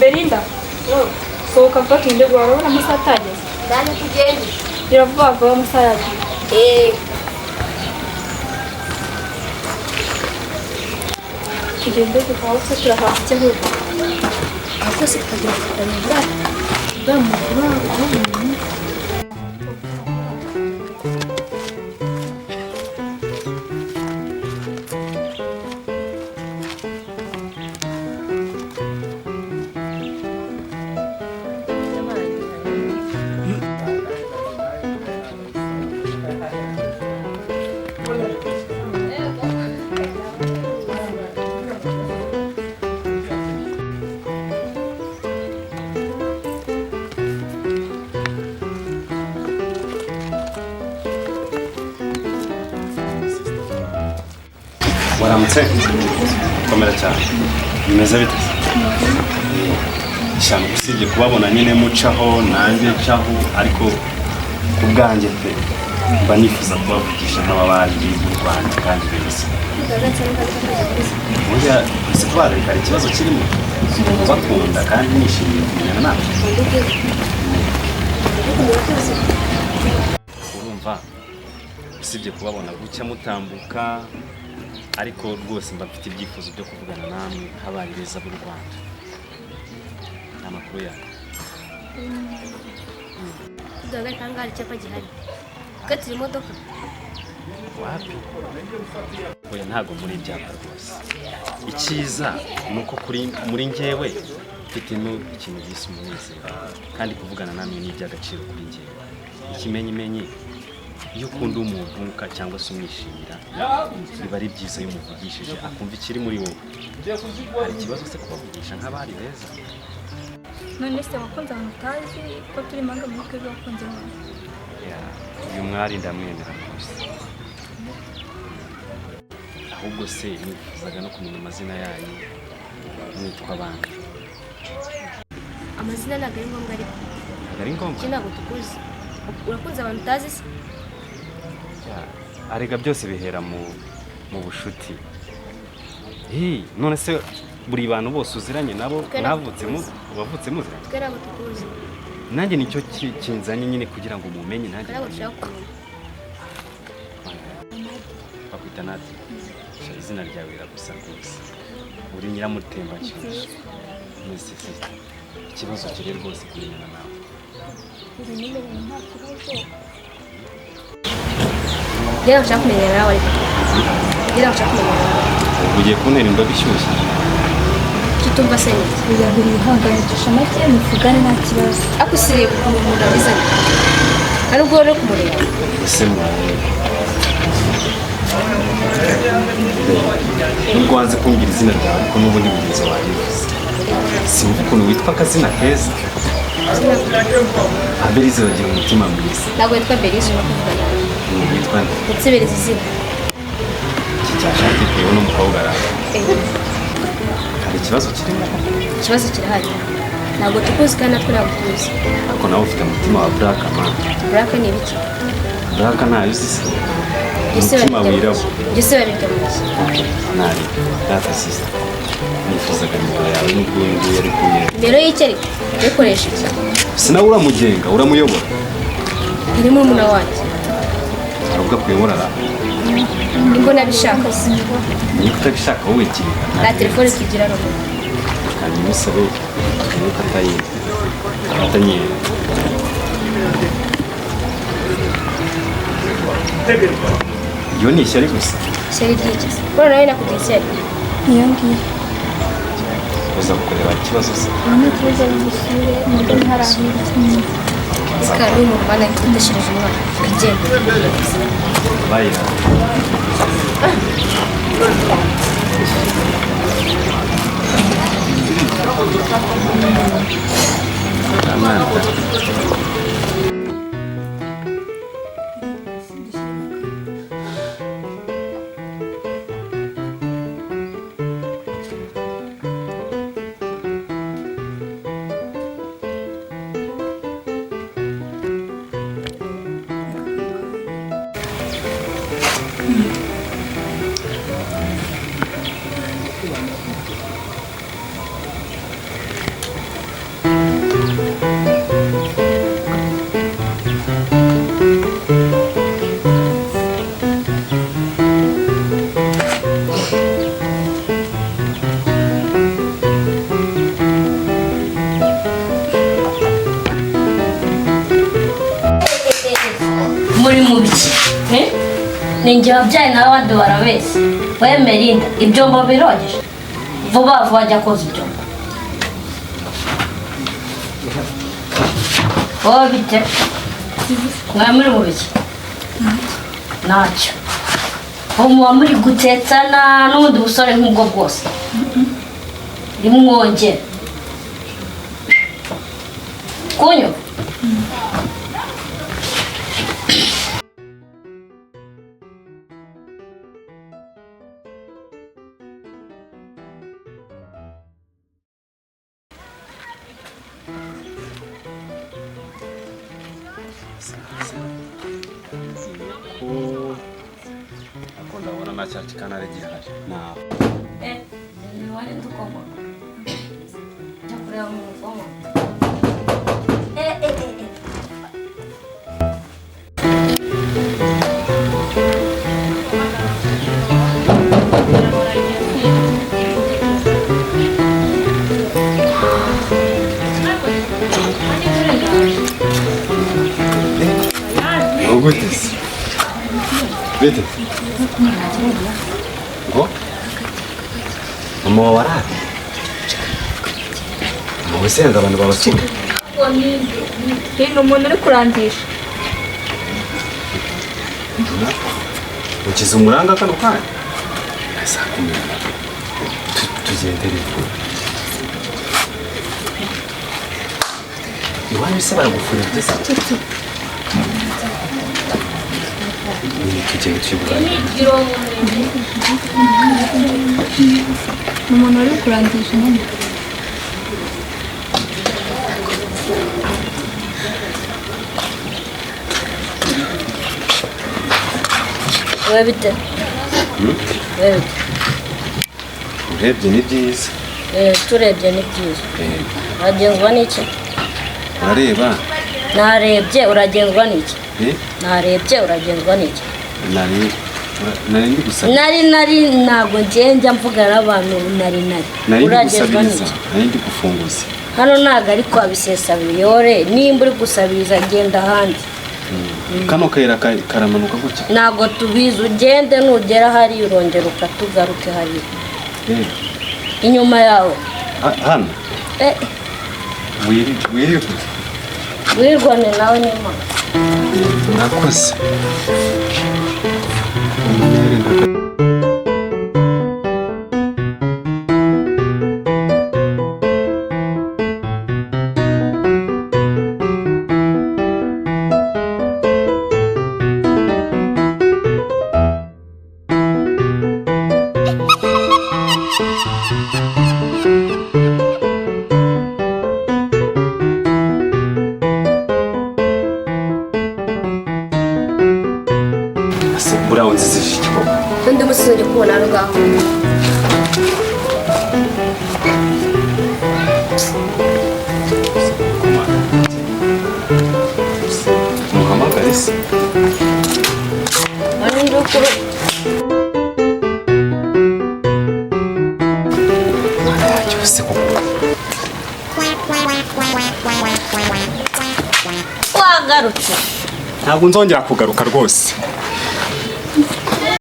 Belinda, sohoka vuba tugende guhaha, urabona amasaha atageze. Ndani tugende. Gira vuba vuba, amasaha yagiye. Eh. Tugende duhahe se, turahaha iki ahubwo? Abakozi tukagira tukagira bwa muntu umuntu. Waramutse, komera cyane. Bimeze bite? Cyane, usibye kubabona nyine mucaho nanjye ncaho, ariko ku bwanjye pe mba nifuza kubavugisha nk'ababanyi b'u Rwanda kandi beza. Burya ese kubareka hari ikibazo kirimo bakunda kandi nishimiye kumenyana nawe? Urumva, usibye kubabona gucya mutambuka, ariko rwose mba mfite ibyifuzo byo kuvugana namwe nk'abari beza b'u Rwanda. Ni amakuru yawe? Duhagarika aha ngaha, hari icyapa gihari. Twe imodoka. Wapi, oya, ntabwo muri ibyapa rwose. Icyiza ni uko kuri muri njyewe mfitemo ikintu gisa umunezero, kandi kuvugana namwe ni iby'agaciro kuri njyewe. Ikimenyimenyi, iyo ukunda umuntu cyangwa se umwishimira, biba ari byiza iyo umuvugishije akumva ikiri muri wowe. Hari ikibazo se kubavugisha nk'abari beza? None se wakunze abantu utazi ko turi impanga muri twebwe, wakunze abantu? Ya, uyu mwari ndamwemera rwose. Ahubwo se nifuzaga no kumenya amazina yanyu, mwitwa bande? Amazina ntabwo ari ngombwa ariko. Ntabwo ari ngombwa? Iki ntabwo tukuzi. Urakunze abantu utazi se? Ya, arega byose bihera mu bushuti. Hi, none se buri bantu bose uziranye nabo Twe ntabwo mwavutse mu tukuzi. wavutse muziranye? Twe ntabwo tukuzi. Nanjye nicyo kinzanye nyine kugira ngo mumenye nanjye. Twe ntabwo dushaka kumenya. Bakwita Nadia? Sha, izina ryawe riragusa rwose, uri nyiramutembanshyushyu. Mwese sister, ikibazo kiri rwose kumenyana nawe. Ubimenyereye, nta kibazo. Njye ntabwo nshaka kumenyana nawe ariko. Njye ntabwo nshaka kumenyana nawe. Ugiye kuntera indobo ishyushye. Icyo utumva se ni iki? Oya, buri wihangayikisha make, muvugane, nta kibazo. Ariko usiriye ukuntu umuntu abizanye. Nta nubwo rero kumureba. Ese mwawe, nubwo wanze kumbwira izina ryawe, ariko n'ubundi mugenzi wawe bivuze, sinumva ukuntu witwa akazina keza. Abelize bagira umutima mwiza. Ntabwo witwa Belize urimo kuvuga nawe. Witwa nde? Ndetse bereza izina. Iki cyashati bitewe n'umukobwa arawe? Eh. Hari ikibazo kirimo? Ikibazo kirahari. Ntabwo tukuzi kandi natwe ntabwo tuzi. Ariko nawe ufite umutima wa black man. Black ni ibiki? Black ntayo uzi se? Ibyo se Umutima babirya mu wirabura. ki? Ibyo se babirya mu ki? Nabi data, sister, nifuzaga nimero yawe nubwo uyu nguyu ari kumwe. Nimero y'iki ariko? Uyikoresha iki? Sinawe uramugenga, uramuyobora. Iri murumuna wanjye. Hari ubwo akuyobora ra? Nibwo nabishaka se. Niba utabishaka wowe kinga. Nta telefone tugira roho. Kandi musabe nuko atanyera. Iyo ni ishyari gusa. Ishyari ry'iki se? Bro, nawe nakugira ishyari. Niyo ngiyo. Uza kukureba ikibazo se? Ubu ni ikibazo, bigusure mu rugo ntiharahira. Reka n'uyu muntu bana umwana. Twigende. Bayira. Amanda. Ni njye wabyaye nawe abandi barabeshya. We Melinda, ibyombo birogeje. Vuba vuba jya koza ibyombo. Wowe bite? Mwaba muri mu biki? Ntacyo. Ubu muba muri gutetsana n'ubundi busore nk'ubwo bwose. Rimwongere. Kunywa? Ko ndabona nta cyaha kikanare gihari nawe. Ni ndukoma. Jya kureba mu mukoma. Gute se? Bite? Ngo? Mama wawe arahari? Mama usenga abantu babasura. Ni umuntu uri kurangisha. Ukize umuranga kano kanya? Saa kumi. Tugende rero. Iwanyu se baragufurira byiza? Tugende tuyibuganire. Ni umuntu uri kurangisha nyine. Wowe bite? Wowe bite? Urebye ni byiza. Turebye ni byiza. Uragenzwa n'iki? Urareba? Narebye uragenzwa n'iki? Narebye uragenzwa n'iki? Nari ndi gusabiriza. Nari ntabwo njya mvugana n'abantu nari. Nari ndi gusabiriza. Nari ndi gufunguza. Hano ntabwo ari kwa Bisesabiyore, nimba uri gusabiriza genda ahandi. Kano kayira karamanuka gutya? Ntabwo tubizi, ugende nugera hariya urongera ukatugaruke hariya. Inyuma yawe. Hano? Wirirwe. Wirwane nawe n'Imana. Murakoze. Undi musozi uri kubona aho ngaho. Muhamagare se. Wagarutse. Ntabwo nzongera kugaruka rwose.